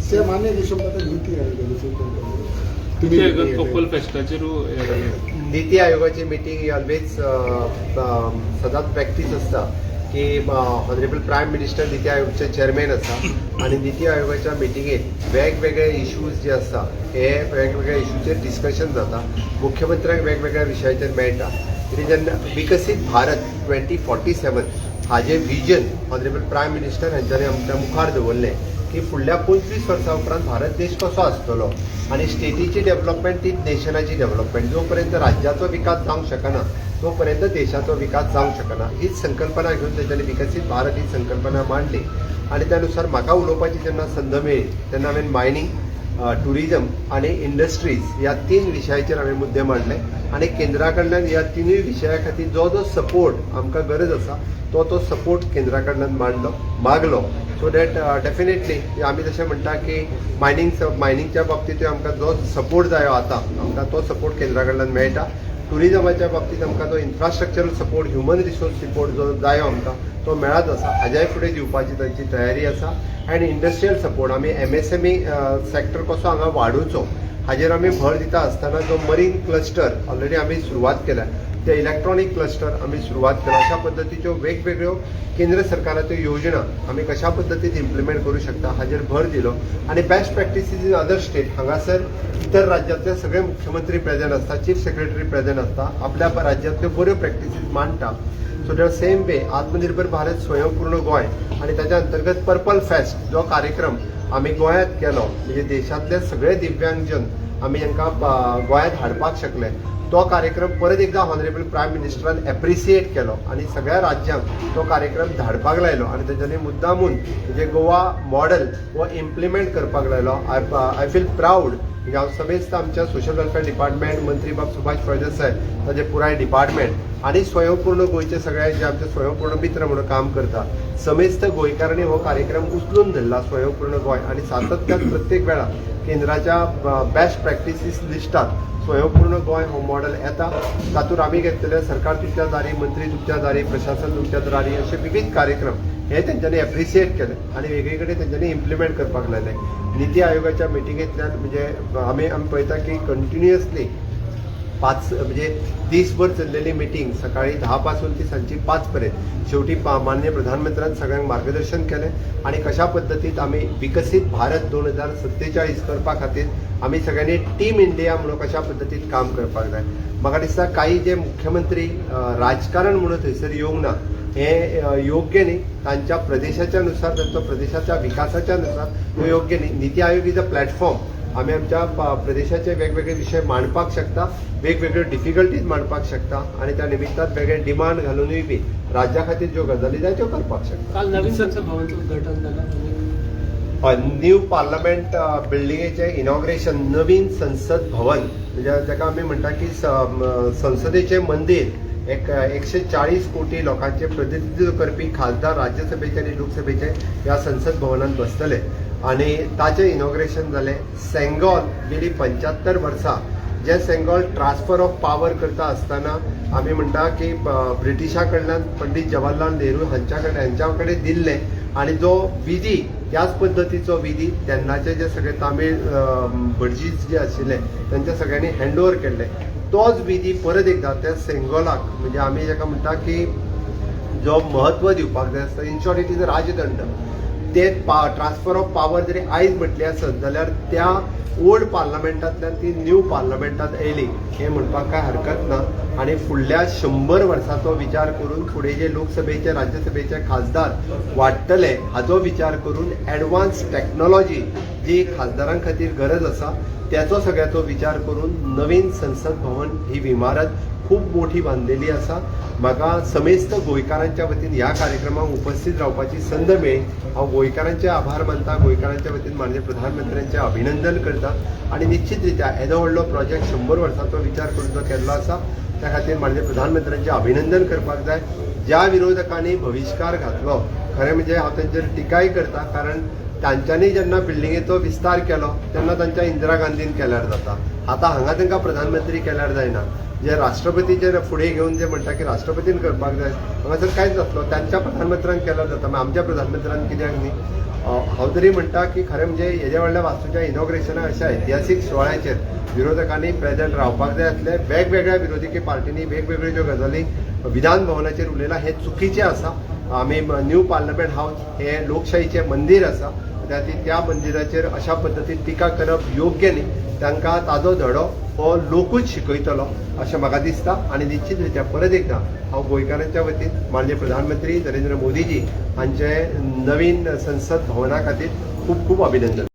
Same आनी एक हिशोब जाता नीती आयोगाचेर. नीती आयोगान पर्पल फेस्टाचेर हें जालें. नीती आयोगाची मिटींग ही ऑलवेज सदांच प्रॅक्टीस आसता की ऑनरेबल प्रायम मिनिस्टर नीती आयोगाचे चेअरमॅन आसा आनी नीती आयोगाच्या मिटिंगेत वेगवेगळे इश्यूज जे आसा, हे वेगवेगळ्या इश्यूचेर डिस्कशन जाता. मुख्यमंत्र्यांक वेगवेगळ्या विशयाचेर मेळटा. कितें जेन्ना विकसीत भारत 2047 हाजें विजन ऑनरेबल प्रायम मिनिस्टर हांच्यांनी आमच्या मुखार दवरलें की फुडल्या 25 वर्सां उपरांत भारत देश कसो आसतलो आनी स्टेटीची डेव्हलपमेंट ती नेशनाची डेव्हलपमेंट. जो पर्यंत राज्याचो विकास जावंक शकना, तो पर्यंत देशाचो विकास जावंक शकना. हीच संकल्पना घेवन तेंच्यांनी विकसीत भारत ही संकल्पना मांडली आनी त्यानुसार म्हाका उलोवपाची जेन्ना संद मेळ्ळी, तेन्ना हांवें मायनींग, टुरिजम आनी इंडस्ट्रीज ह्या तीन विशयाचेर हांवें मुद्दे मांडले आनी केंद्रा कडल्यान ह्या तिनूय विशया खातीर जो जो सपोर्ट आमकां गरज आसा, तो तो सपोर्ट केंद्रा कडल्यान मांडलो, मागलो. सो that definitely आमी जशें म्हणटा की मायनिंगच्या बाबतींतूय आमकां जो सपोर्ट जायो, आतां आमकां तो सपोर्ट केंद्रा कडल्यान मेळटा. टुरिजमाच्या बाबतींत आमकां जो infrastructural support, human resource support जो जायो आमकां, तो मेळत आसा. हाज्याय फुडें दिवपाची तांची तयारी आसा. आनी इंडस्ट्रियल सपोर्ट, आमी एमएसएमई सेक्टर कसो हांगा वाडोवचो हाजेर आमी भर दिता आसतना जो मरीन क्लस्टर ऑलरेडी आमी सुरवात केल्या, ते इलेक्ट्रॉनीक क्लस्टर आमी सुरवात केल्या, अशा पद्दतीच्यो वेगवेगळ्यो केंद्र सरकाराच्यो योजना आमी कशा पद्दतीन इम्प्लिमेंट करूं शकता हाजेर भर दिलो. आनी best practices in other state, हांगासर इतर राज्यांतले सगळे मुख्यमंत्री प्रेझेंट आसता, चीफ सेक्रेटरी प्रेझेंट आसता, आपल्या राज्यांतल्यो बऱ्यो प्रॅक्टिसीस मांडटा. सो the same way आत्मनिर्भर भारत, स्वयंपूर्ण गोंय आनी ताच्या अंतर्गत पर्पल फेस्ट जो कार्यक्रम आमी गोंयांत केलो, म्हणजे देशांतले सगळे दिव्यांगजन आमी हांकां गोंयांत हाडपाक शकले, तो कार्यक्रम परत एकदा ऑनरेबल प्रायम मिनिस्टरान एप्रिसिएट केलो आनी सगळ्या राज्यांक तो कार्यक्रम धाडपाक लायलो आनी तेंच्यांनी मुद्दामून म्हणजे गोवा मॉडेल हो इम्प्लिमेंट करपाक लायलो. I feel proud, म्हणजे हांव समेस्त आमच्या सोशल वेलफेअर डिपार्टमेंट, मंत्री बाब सुभाष फळदेसाय, ताजे पुराय डिपार्टमेंट आनी स्वयंपूर्ण गोंयचे सगळे जे आमचे स्वयंपूर्ण मित्र म्हणून काम करता, समेस्त गोंयकारांनी हो कार्यक्रम उचलून धरला स्वयंपूर्ण गोंय आनी सातत्यान प्रत्येक वेळा केंद्राच्या बेस्ट प्रॅक्टिसीस लिस्टात स्वयंपूर्ण गोंय हो मॉडेल येता. तातूंत आमी घेतलेले सरकार तुमच्या दारी, मंत्री तुमच्या दारी, प्रशासन तुमच्या दारी असे विविध कार्यक्रम हे तेंच्यांनी एप्रिसिएट केले आनी वेगळी कडेन तेंच्यांनी इम्प्लिमेंट करपाक लायले. निती आयोगाच्या मिटिंगेंतल्यान म्हणजे आमी आमी पळयता की कंटिन्युअसली 5, म्हणजे दीसभर चललेली मिटींग, सकाळी 10 पासून ती सांजची 5 पर्यंत, शेवटी माननीय प्रधानमंत्र्यान सगळ्यांक मार्गदर्शन केलें आनी कशा पद्दतीन आमी विकसीत भारत 2047 करपा खातीर आमी सगळ्यांनी टीम इंडिया म्हणून कशा पद्दतीन काम करपाक जाय. म्हाका दिसता काही जे मुख्यमंत्री राजकारण म्हणून थंयसर येवंक ना, हे योग्य न्ही. तांच्या प्रदेशाच्या नुसार, तांच्या प्रदेशाच्या विकासाच्या नुसार तो योग्य न्ही. NITI Aayog is a platform. आमी आमच्या प्रदेशाचे वेगवेगळे विशय मांडपाक शकता, वेगवेगळ्यो डिफिकल्टीज मांडपाक शकता आनी त्या निमित्तान वेगळे डिमांड घालुनूय बी राज्या खातीर ज्यो गजाली जाय त्यो करपाक शकता. काल नवीन संसद भवनचं उद्घाटन झालं आणि हय, न्यू पार्लमेंट बिल्डिंगेचें इनॉग्रेशन, नवीन संसद भवन, म्हणजे जाका आमी म्हणटा की संसदेचें मंदीर, एक 140 कोटी लोकांचे प्रतिनिधित्व करपी खासदार राज्यसभेचे आनी लोकसभेचे ह्या संसद भवनात बसतले आनी ताचें इनॉग्रेशन जालें. सेंगॉल गेली 75 वर्सां जे सेंगॉल ट्रान्सफर ऑफ पावर करता आसतना आमी म्हणटा की ब्रिटिशा कडल्यान पंडित जवाहरलाल नेहरू हांच्या कडेन दिल्लें आनी जो विधी, त्याच पद्दतीचो विधी तेन्नाचे जे सगळे तामीळ भटजीज जे आशिल्ले, तांच्या सगळ्यांनी हँड ओवर केल्ले, तोच विधी परत एकदा त्या सेंगोलाक, म्हणजे आमी जाका म्हणटा की जो म्हत्व दिवपाक जाय आसता, in short it is a राजदंड, ते ट्रान्सफर ऑफ पावर जरी आयज म्हटली आसत जाल्यार त्या ओल्ड पार्लमेंटांतल्यान ती न्यू पार्लमेंटात येयली हें म्हणपाक कांय हरकत ना. आनी फुडल्या 100 वर्सांचो विचार करून फुडें जे लोकसभेचे, राज्यसभेचे खासदार वाडटले हाचो विचार करून एडवान्स टॅक्नॉलॉजी जी खासदारां खातीर गरज आसा, त्याचो सगळ्याचो विचार करून नवीन संसद भवन ही इमारत खूब मोठी बांदलेली आसा. म्हाका समेस्त गोंयकारांच्या वतीन ह्या कार्यक्रमाक उपस्थित रावपाची संद मेळ्ळी, हांव गोंयकारांचे आभार मानता. गोंयकारांच्या वतीन माननीय प्रधानमंत्र्यांचे अभिनंदन करता आनी निश्चित रित्या येदो व्हडलो प्रोजेक्ट 100 वर्सांचो विचार करून जो केल्लो आसा, त्या खातीर माननीय प्रधानमंत्र्यांचे अभिनंदन करपाक जाय. ज्या विरोधकांनी बहिश्कार घातलो, खरें म्हणजे हांव तांचेर टिकाय करता, कारण तांच्यांनी जेन्ना बिल्डिंगेचो विस्तार केलो तेन्ना तांच्या इंदिरा गांधीन केल्यार जाता, आतां हांगा तांकां प्रधानमंत्री केल्यार जायना. जे राष्ट्रपतीचे फुडें घेवन जे म्हणटा की राष्ट्रपतीन करपाक जाय, हांगासर कांयच नासलो. तांच्या प्रधानमंत्र्यान केल्यार जाता, मागीर आमच्या प्रधानमंत्र्यान कित्याक न्ही? हांव तरी म्हणटा की खरें म्हणजे हेज्या व्हडल्या वास्तूच्या इनॉग्रेशना अशा ऐतिहासीक सुवाळ्याचेर विरोधकांनी प्रेझेंट रावपाक जाय आसले. वेगवेगळ्या विरोधी पार्टींनी वेगवेगळ्यो ज्यो गजाली विधान भवनाचेर उलयला हें चुकीचें आसा. आमी न्यू पार्लमेंट हावस हें लोकशाहीचें मंदीर आसा, त्या खातीर त्या मंदिराचेर अशा पद्दतीन टिका करप योग्य न्ही. तांकां ताजो धडो हो लोकूच शिकयतलो अशें म्हाका दिसता आनी निश्चित रित्या परत एकदां हांव गोंयकारांच्या वतीन माननीय प्रधानमंत्री नरेंद्र मोदीजी हांचे नवीन संसद भवना खातीर खूब खूब अभिनंदन.